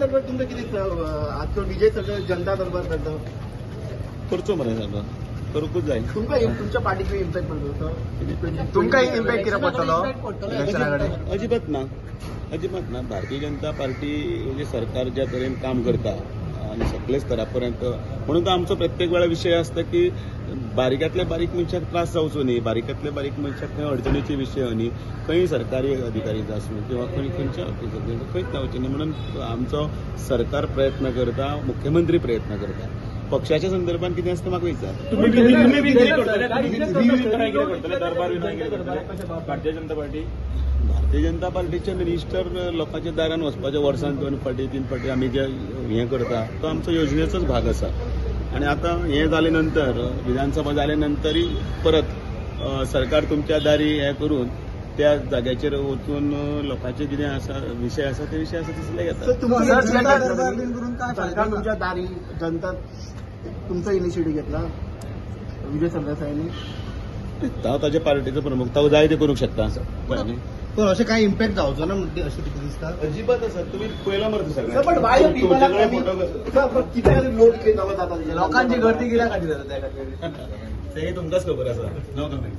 दरबार तुमचं किती आजचो विजय सरकार जनता दरबार करता करचो मरे सगळो करूंकूच जाय. तुमकां तुमच्या पार्टीक इम्पॅक्ट पडलो? तुमकां इम्पॅक्ट कितें पडटलो इलेक्शना कडेन? अजिबात ना, अजिबात ना. भारतीय जनता पार्टी म्हणजे सरकार ज्या तरेन काम करता आनी सगळे स्तरा पर्यंत, म्हणून तो आमचो प्रत्येक वेळा विशय आसता की बारीकांतल्या बारीक मनशाक त्रास जावचो न्ही, बारीकांतल्या बारीक मनशाक खंय अडचणीचे विशय न्ही, खंय सरकारी अधिकारी आसूं किंवा खंय खंयच्या ऑफिसर खंयच जावचें न्ही म्हणून आमचो सरकार प्रयत्न करता, मुख्यमंत्री प्रयत्न करता. पक्षाच्या संदर्भात कितें आसता म्हाका विचार. भारतीय जनता पार्टी भारतीय जनता पार्टीचे मिनिस्टर लोकांच्या दारान वचपाचे वर्सान 2 फावटी 3 फावटी आमी जे हें करता तो आमचो योजनेचोच भाग आसा. आनी आतां हें जाले नंतर विधानसभा जाले नंतरय परत सरकार तुमच्या दारी हें करून त्या जाग्याचेर वचून लोकांचे कितें आसा विशय आसा ते विशय आसा तसले घेता. सरकार तुमच्या दारी जनता तुमचा इनिशिएटिव्ह घेतला विजय सरदेसायांनी? तो ताच्या पार्टीचो प्रमुख, तो जाय ते करूंक शकता. पण अशें काय इम्पॅक्ट जावचो ना म्हणटा अशें कितें दिसता? अजिबात आसा, तुमी पळयला मरे सर, पण why people are coming? Sir, पण कित्या खातीर लोक इतले जमा जाता? लोकांची गर्दी कित्या खातीर जाता त्या खातीर तें तुमकांच खबर आसा. No comment.